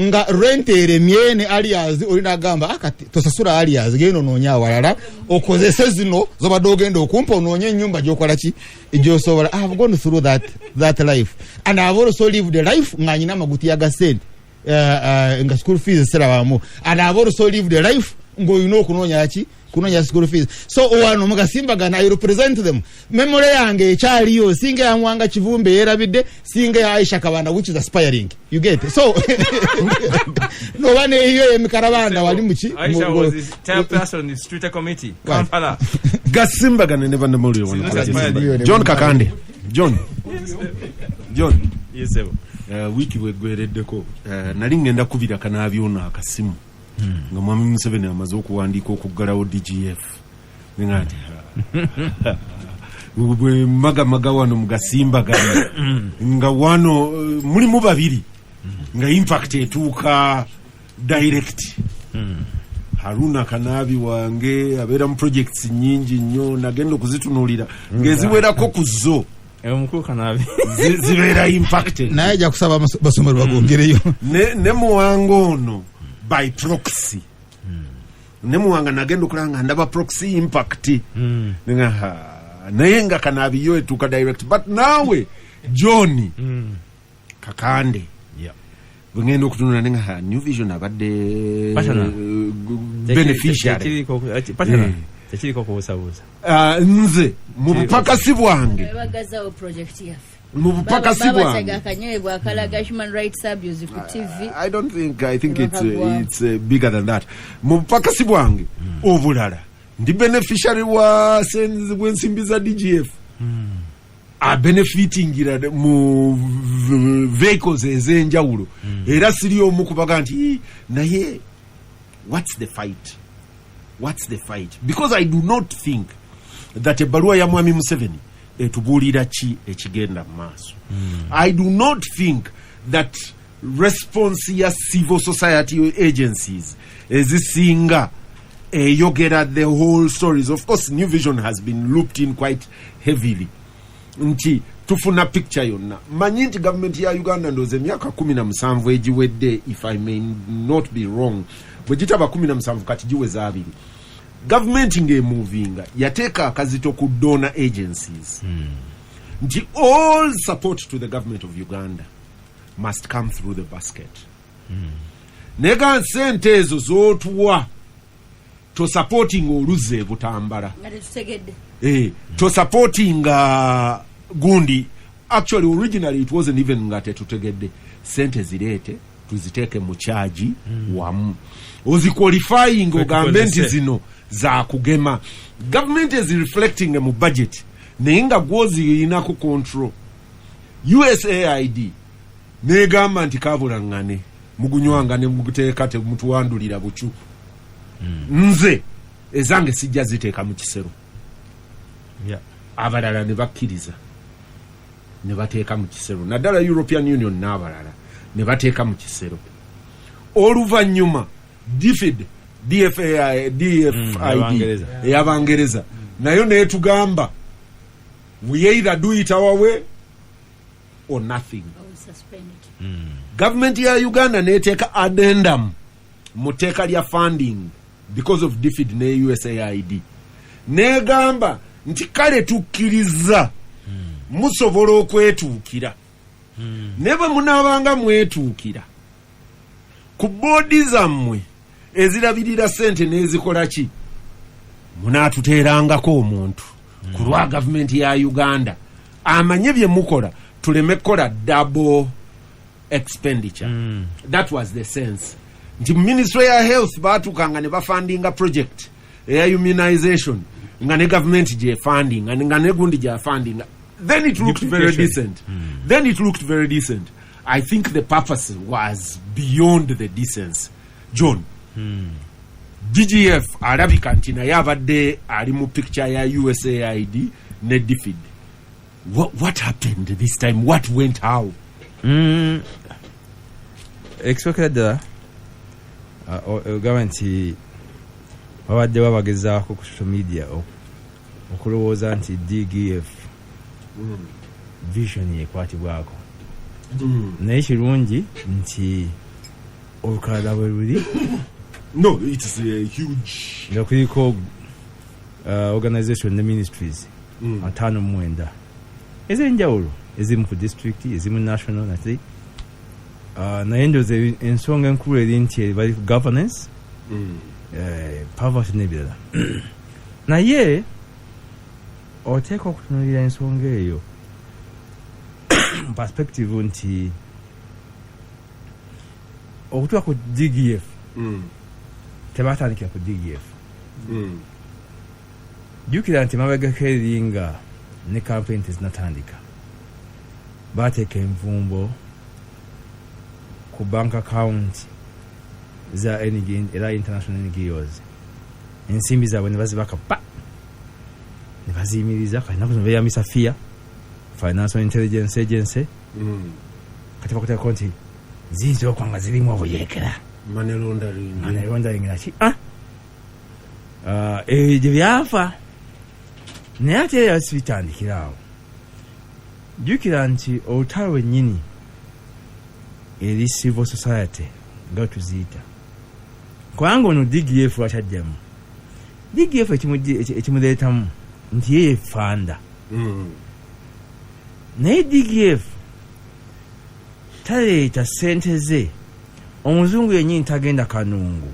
nga rent eremye ne arrears, olina agamba akati tosasula arrears, genda onoonye awalala okozese zino zobadde ogenda okumpa onoonye ennyumba gyokola ki gyosobola. I have gone through that life and I have also lived a life nga nyina amagutiya ga sente, nga school fees sirabamu, and I have also lived a life ng'olina okunoonya ki kunoonya school fees. So wano mugasimbagana I represent them. Memory yange ekyaliyo singa ya Mwanga Kivumbi yerabidde, singa ya Aisha Kabanda which is aspiring, you get. So noba neyo emikarabanda wali muki Aisha was the chairperson of the street committee, Kampala. Gasimbagane ne bannamawulire wano ku Radio Simba. John Kakande, John, John. Yes, sir. Wiiki bweggwereddeko, nali ngenda kubira Kanaabyona akasimu nga mwami Museveni amaze okuwandiika okuggalawo DGF. Nenga nti bwe magamaga wano mugasimbagane nga wano mulimu babiri nga impact etuuka direct. Haruna Kanaabi wange abeera mu projects nyingi nnyo, nagenda okuzitunuulira ng'eziwerako ku zo Omukulu Kanaabi. Zibeera impacted. Naye ajja kusaba basomero bagongereyo. Ne Muwanga ono by proxy, ne Muwanga nagenda okulaba nga ndaba proxy impact. Nenga, ha, naye nga Kanaabi yo etuuka direct. But naawe John Kakande, Bwengenda okutunula nenga New Vision abadde Partner. Beneficiary. Tekiriko tekiriko kubuusabuusa. Ah, nze mu bupakasi bwange, Bagazawo project yaffe. mu bupakasi Babatega bwange, akanywebwa akalaga human rights abuse ku TV. I don't think, I think it's, Bakagwa. it's bigger than that. Mu bupakasi bwange obulala ndi beneficiary wa bw'ensimbi za DGF, abenefitingira mu vehicles ez'enjawulo, era siri omu kubaga nti "Ii, naye what's the fight? What's the fight?" Because I do not think that ebbaluwa ya Mwami Museveni etubuulira ki ekigenda mu maaso. I do not think that response ya civil society agencies ezisinga eyogera the whole stories. Of course New Vision has been looped in quite heavily nti tufuna picture yonna. Manyi nti gavumenti ya Uganda, ndowooza emyaka 17 egiwedde, if I may not be wrong, bwe gitaba 17 kati giweza 20, gavumenti ng'emuvinga yateeka akazito ku donor agencies nti all support to the government of Uganda must come through the basket. Naye ga sente ezo z'otuwa tosupporting oluzzi ebutambala Nga tetutegedde. Tosupportinga gundi. Actually, originally it wasn't even nga tetutegedde. Sente zireete tuziteeke mu kyagi wamu, oziqualifying, ogambe nti Tukozese. zino zakugema. Government is reflecting mu budget, naye nga gwoziyinako control. USAID negamba nti kabulaŋŋane mugunywanga ne muguteeka, temutuwandulira bucu. Nze ezange sijja ziteeka mu kisero. Abalala ne bakkiriza ne bateeka mu kisero, naddala European Union n'abalala ne bateeka mu kisero. Oluvannyuma DFID, DFAI, DFID, Abangereza. Ey'abangereza nayo netugamba we either do it our way or nothing. Gavumenti ya Uganda neteeka addendum mu tteeka lya funding because of DFID ne USAID, negamba nti kale tukkiriza musobola okwetuukira, naye bwe munaabanga mwetuukira ku boodi zammwe ezirabirira sente n'ezikola ki, munaatuteerangako omuntu ku lwa gavumenti ya Uganda amanye bye mukola, tuleme kukola double expenditure. That was the sense nti mu ministry ya health batuukanga ne bafundinga project eya immunization nga ne gavumenti gyefundinga nga ne gundi gyafundinga. Then it looked very Duplication. decent. Then it looked very decent. I think the purpose was beyond the decency. John, DGF alabika nti naye abadde ali mu picture ya USAID ne DFID. What happened this time? What went how? Ekisookera ddala, ogamba nti babadde babagezaako ku social media okulowooza nti DGF Vision ekwatibwako, naye kirungi nti olukalala bwe luli. No, it's a huge Nga kuliko organization ne ministries 59 ez'enjawulo, ezimu ku district, ezimu national nate. Naye ndowooza ensonga enkulu eri nti bali ku governance, poverty n'ebirala. Naye oteeka okutunuulira ensonga eyo mu perspective nti okutuuka ku DGF, tebatandikira ku DGF. Jjukira nti mabegako eri nga ne campaign tezinatandika, bateeka envumbo ku bank account za NG, era international NGOs, ensimbi zaabwe ne bazibaka pa ne baziyimiriza. Kati naku zino beyambisa FIA, Financial Intelligence Agency. Kati bakuteekako nti ziyinza okuba nga zirimu obuyeekera, money laundering. Money laundering naki. Ah, ebyo gye byafa, naye ate era sibitandikira awo. Jjukira nti olutalo lwennyini eri civil society nga tuziyita, kubanga ono DGF lwakyajjamu, DGF ekimuleetamu nti ye yefunder. Naye DGF taleeta sente ze. Omuzungu yennyini tagenda Kanungu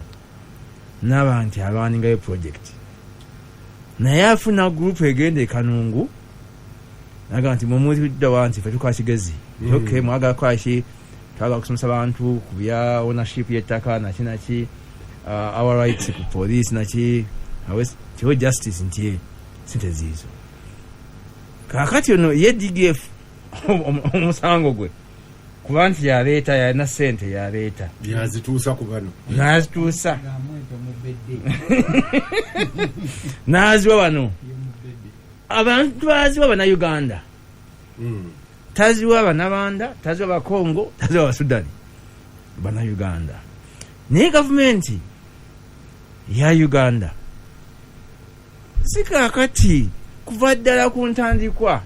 naba nti alwaningayo project, naye afuna group egenda e Kanungu naga nti mumuddawa nti fe tukola kigezi. Okay, mwagala kukola ki? Twagala kusomesa bantu ku bya ownership y'ettaka naki naki, our rights ku police naki kiwo justice nti sente ziizo. Kakati ono ye DGF omusango gwe kuba nti yaleeta, yalina sente yaleeta. Yazituusa ku bano. Nazituusa, naziwa bano abantu, baziwa Bannayuganda. Taziwa Banabanda, taziwa Bakongo, taziwa Basudani, Bannayuganda. Naye gavumenti ya Uganda si kakati kuva ddala ku ntandikwa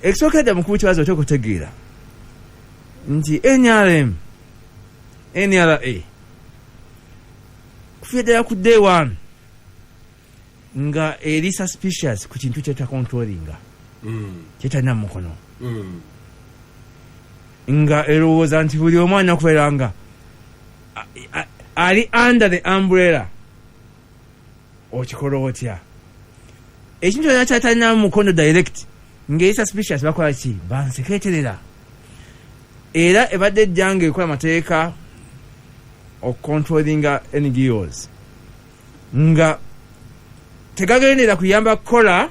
ekisooka edda mukulu kibazo otya okutegeera nti NRM, NRA kufiira ddala ku day one nga eri suspicious ku kintu kyetacontrollinga, kyetalina mukono, nga erowooza nti buli omu alina kubeera nga ali under the umbrella. Okikola otya ekintu kyonna kyatalina mukono direct ng'eri suspicious? Bakola ki? Banseketerera. Era ebadde ejja nga ekola amateeka okucontrollinga NGOs nga tegagendera kuyamba kukola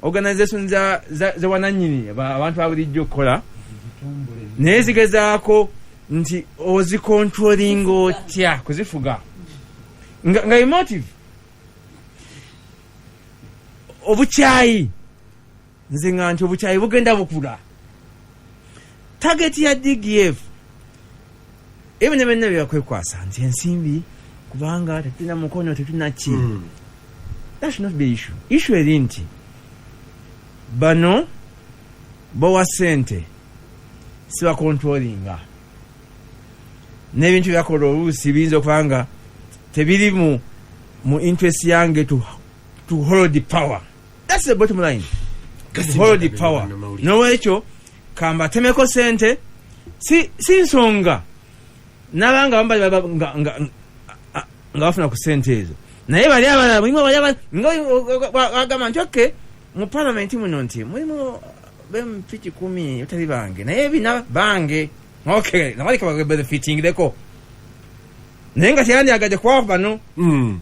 organisation za wananyini abantu ba bulijjo okukola, naye zigezaako nti ozicontrollinga otya kuzifuga nga emotive obukyayi. Nze nga nti obukyayi bugenda bukula. Target ya DGF ebyo ne byonna byakwekwasa nti ensimbi kubanga tetulina mukono, tetulina ki. That should not be issue. Issue eri nti bano bawa sente si bacontrollinga n'ebintu byakola oluusi biyinza okuba nga tebiri mu interest yange to hold the power. That's the bottom line, to hold the power. Nolwekyo kambatemeko sente si nsonga nabanga bambali nga bafuna ku sente ezo, naye bali abalala mulimu bali abalala nga bagamba nti okay, mu palamenti muno nti mulimu b'MP 100 batali bange, naye bina bange, okay, nabaleka benefitingireko, naye nga teyandyagadde kubawa bano.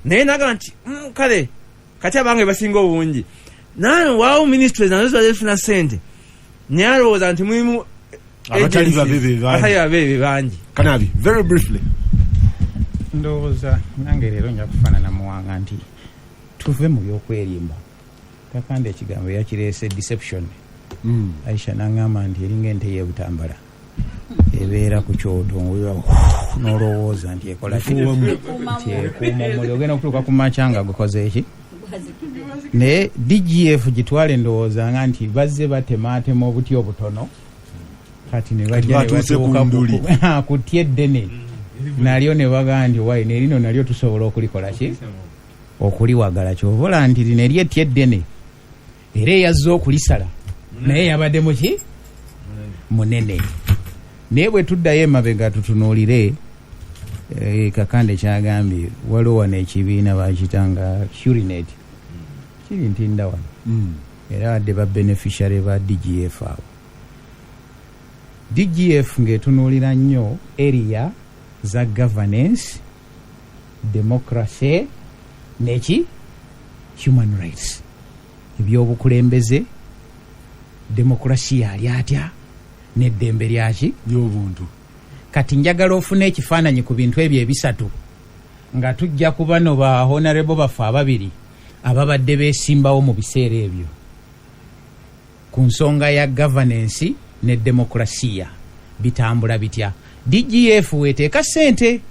Naye naga nti kale kati abange basinga obungi naye waawo ministries nazo ziba zifuna sente, naye alowooza nti mulimu abatali babe be bangi. Abatali babe be bangi. Kanabi, very briefly. Ndowooza nange leero nja kufaanana Muwanga nti tuve mu byokwerimba. Kakande ekigambo yakireese deception. Aisha naŋŋamba nti eringa ente y'ebutambala ebeera ku kyoto n'olowooza nti ekola ki, nti ekuuma omuliro, ogenda okutuuka ku makya nga gukoze eki. Naye DGF gitwale ndowooza nga nti bazze batemaatema obuti obutono, kati ne bajja ne batuuse ku batuuka nduli. Ku tti eddene nalyo ne bagaa nti wai nerino nalyo tusobola okulikola ki, okuliwagala. Kyova olaba nti lino eri etti eddene era eyazze okulisala naye yabadde muki munene. Naye bwe tuddayo emabega tutunuulire Kakande kyagambye, waliwo wano ekibiina bakitanga Hurinet, kiri Ntinda wano, era badde ba beneficiary ba DGF. Awo DGF ng'etunuulira nnyo area za governance, democracy neki human rights, ebyobukulembeze, demokrasiya ali atya n'eddembe lyaki ly'obuntu. Kati njagala ofune ekifaananyi ku bintu ebyo ebisatu nga tujja ku bano ba honorable baffe ababiri ababadde beesimbawo mu biseera ebyo ku nsonga ya governance ne demokrasiya bitambula bitya. DGF weteeka ssente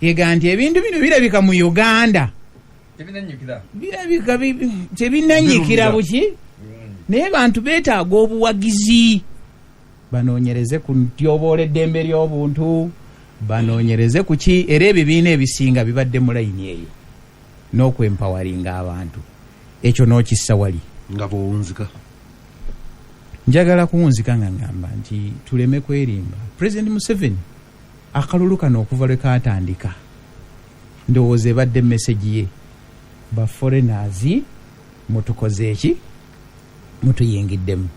ega nti ebintu bino birabika mu Uganda birabika tebinanyikira buki, naye bantu beetaaga obuwagizi banoonyereze ku ntyoboola eddembe ly'obuntu, banoonyereze ku ki. Era ebibiina ebisinga bibadde mu layini eyo n'okwempoweringa abantu. Ekyo n'okissa wali nga bwowunzika. Njagala kuwunzika nga ngamba nti tuleme kwerimba. President Museveni akalulu kano okuva lwe katandika, ndowooza ebadde message ye, ba foreigners mutukoze eki, mutuyingiddemu.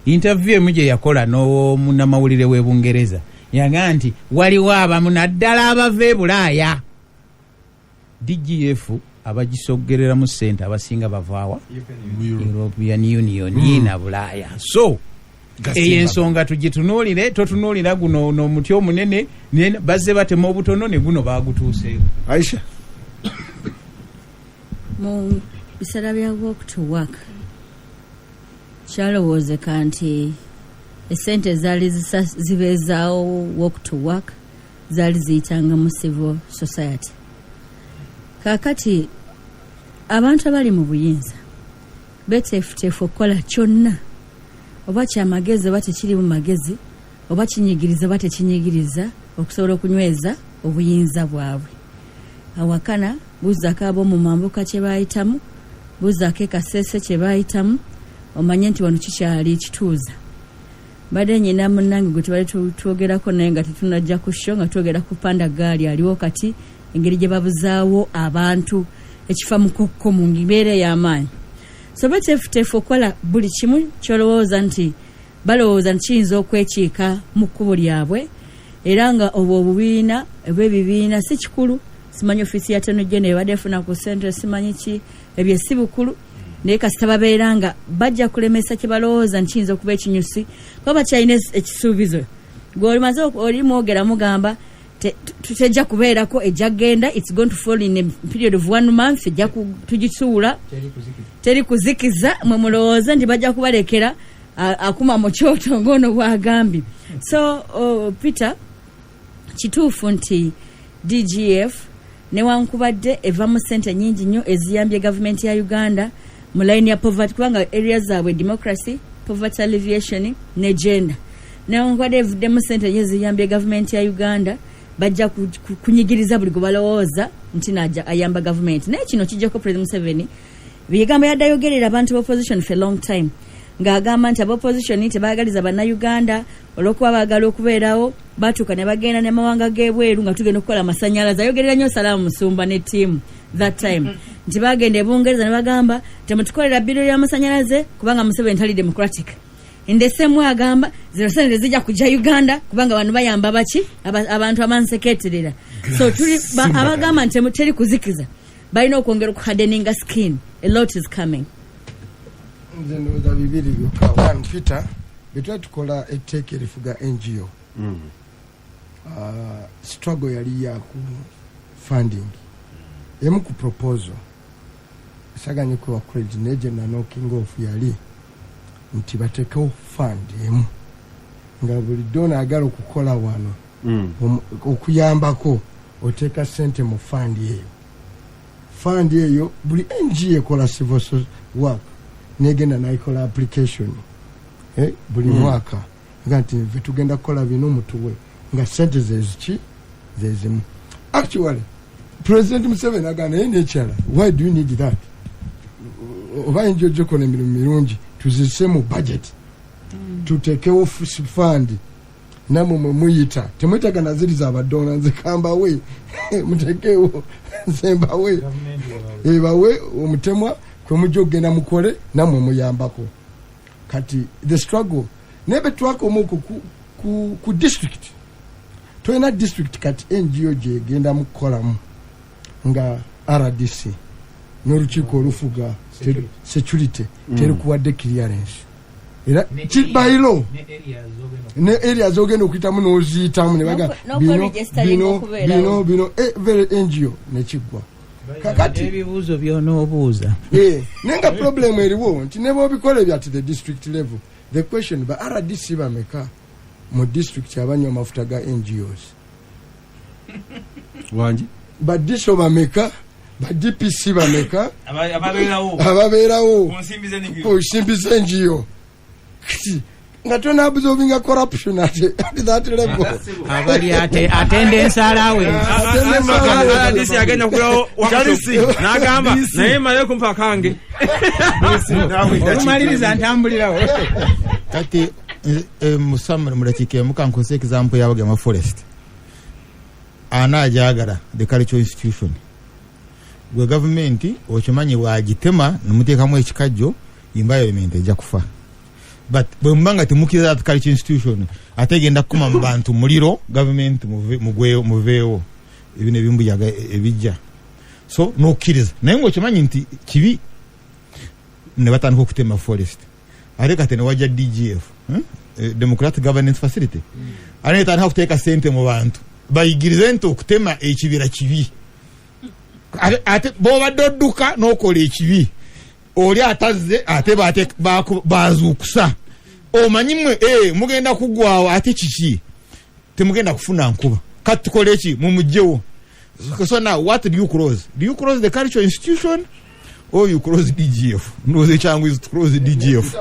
Interview emu gye yakola n'omunnamawulire w'e Bungereza yagaa nti waliwo abamu naddala abava e Bulaaya, DGF abagisogereramu ssente abasinga bavaawa? European Union na Bulaaya. So eyo ensonga tugitunuulire, totunuulira guno n'omuti omunene bazze batema obutono ne guno bagutuuseeko. Aisha. Mu biseera bya walk to work, kyalowoozeka nti esente zaali zibeezaawo walk to work zaali ziyitanga mu civil society. Kaakati abantu abali mu buyinza beteefuteefu okukola kyonna, oba kyamagezi oba tekiri mu magezi, oba kinyigiriza oba tekinyigiriza, okusobola okunyweza obuyinza bwabwe. Awakana buuzaako ab'omu mambuka kye bayitamu, buuzaako ekaseese kye bayitamu, omanye nti wano kikyali kituuza. Mbadde nyina munnange gwe tubadde twogerako naye nga tetunajja ku show, nga twogera ku panda gaali aliwo kati, engeri gye babuzaawo abantu ekifa mukokko mu mbeera ey'amaanyi. So beteefuteefu okukola buli kimu kyolowooza nti balowooza nti kiyinza okwekiika mu kkubo lyabwe, era nga obwo obubiina oba ebibiina si kikulu. Simanyi ofiisi ya Attorney General ebadde efuna ku ssente, simanyi ki, ebyo si bukulu, naye kasita babeera nga bajja kulemesa kye balowooza nti kiyinza okuba ekinyusi, kuba bakyalina ekisuubizo. Gwe olimaze oli mwogera mugamba tejja kubeerako, ejja kgenda, it's going to fall in a period of one month, ejja tugisuula, teri kuzikiza. Mwe mulowooza nti bajja kubalekera akuma mu kyoto ng'ono bw'agambye. So Peter, kituufu nti DGF newankubadde eva mu ssente nyingi nnyo eziyambye gavumenti ya Uganda mu line ya poverty, kubanga area zaabwe democracy, poverty alleviation ne gender, newankubadde evuddemu ssente nnyo eziyambye gavumenti ya Uganda, bajja kunyigiriza buli gwe balowooza nti naja ayamba gavumenti. Naye kino kijjako President Museveni bigambo yadde ayogerera abantu b'opposition for a long time, ng'agamba nti ab'opposition tebaagaliza Bannayuganda olw'okuba baagala okubeerawo, batuuka ne bagenda n'amawanga g'ebweru nga tugenda okukola amasanyalaze. Ayogerera nnyo Salaamu Musumba ne team that time nti bagenda e Bungereza ne bagamba temutukolera bill y'amasanyalaze kubanga Museveni tali democratic. In the same way agamba zino sente zijja kujja Uganda kubanga bano bayamba baki, abantu abanseketerera. So tuli abagamba nti teri kuzikiza balina okwongera okuhardeninga skin. A lot is coming. Nze ndowooza bibiri byokka. One, Peter, bwe tuba tukola etteeka erifuga NGO, struggle yali yaku funding. Emu ku proposal saganye kuwa credit naye gye nanocking off yali nti batekewo fund emu nga buli donor ayagala okukola wano okuyambako oteeka sente mu fund eyo. Fund eyo buli NGO ekola civil work negenda naikola application buli mwaka nga nti nfe tugenda kukola bino, mutuwe, nga sente zeziki zezimu. Actually President Museveni agamba naye nekyala, why do you need that? Oba NGO gikola emirimu mirungi, tuzise mu budget, tutekewo fund, namwe mwe muyita temwetaga naziri zabadonor, nze kambawe, mutekewo nze mbawe, ebawe omutemwa kwe mujja okugenda mukole namwe muyambako. Kati the struggle naye betwakoma okwo ku district, tolina district kati NGO gyegenda mukukolamu nga RDC n'olukiiko olufuga security terikuwadde clearance, era kibayiro ne area zogenda okuyitamu n'oziyitamu ne baga bino N'okweregisteringa bino okubeerawo. Bino bino very NGO nekiggwa. Kakati ebibuuzo byonoobuuza. Naye nga problem eriwo nti ne bwobikola ebyo at the district level, the question, ba RDC bameka mu district abanywa amafuta ga NGOs? Wangi. Ba DISO bameka? Ba DPC bameka? Ababeerawo ababeerawo ku nsimbi z'enigiro. Ku nsimbi z'NGO. Kati Nga tona absorbinga corruption at that level. Abali ate atenda ensala we. RDC agenda kugulawo workshop n'agamba naye male kumpa akange. Olumaliriza ntambulirawo. Kati musamma mudakiika emu kankozesa example y'Abagema Forest. Ana ajagala the cultural institution, gwe gavumenti okimanyi bwagitema nemuteekamu ekikajjo, environment ejja kufa. But bwe muba nga temukkiriza that cultural institution, ate egenda kukuma mu bantu muliro, gavumenti muveewo ebino ebimbuyaga ebijja. So nokkiriza naye ngaokimanyi nti kibi, ne batandika okutema forest. Ate kati ne wajja DGF, Democratic Governance Facility, ate netandika kuteeka sente mu bantu bayigirize nti okutema ekibira kibi. Ate bwobadde odduka n'okola ekibi, oli atazze ate bazuukusa, omanyi mwe mugenda kuggwawo, ate kiki, temugenda kufuna nkuba, kati tukole ki, mumugjewo. So now what do you close? Do you close the cultural institution or you close DGF? Ndowooza ekyangu is to close DGF.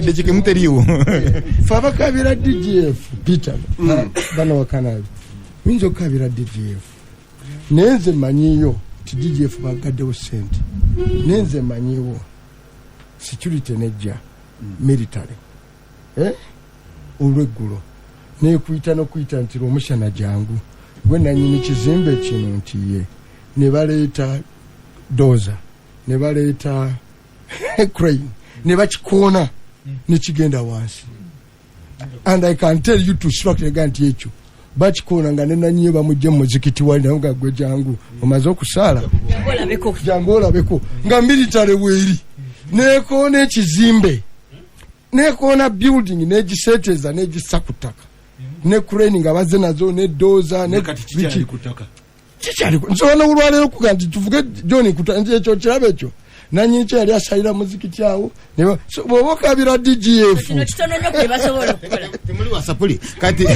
Dakika emu teriiwo. Fe abakabira DGF, Peter, bano wakanabi oyinza okukabira DGF, naye nze manyiyo ti DGF bagaddewo sente, naye nze manyiwo security nejja military, eh? Olweggulo nekuyita nokuyita nti lwomushana jangu gwe nanyini kizimbe kino, nti ye, ne baleeta dozer, ne baleeta crane, ne bakikoona nekigenda wansi. And I can tell you to structure ga nti ekyo bakikoona nga nenanyiyo bamugje mu muzikiti wali naye nga gwe jangu omaze okusaala. Olabeko. Jangu olabeko nga military weeri nekoona ekizimbe, nekoona building, negiseteza, negissa ku ttaka ne crane nga bazze nazo ne dozer ne kati kikyali ku ttaka. Kikyali nsobola nolwaleero kuga nti tuvuge John kuta nti ekyo kiraba ekyo nanyini kyo yali asalira muzikiti awo. So, bw'oba okabira DGF Kino kitono nnyo kye basobola okukola. Temuli wasapuli kati.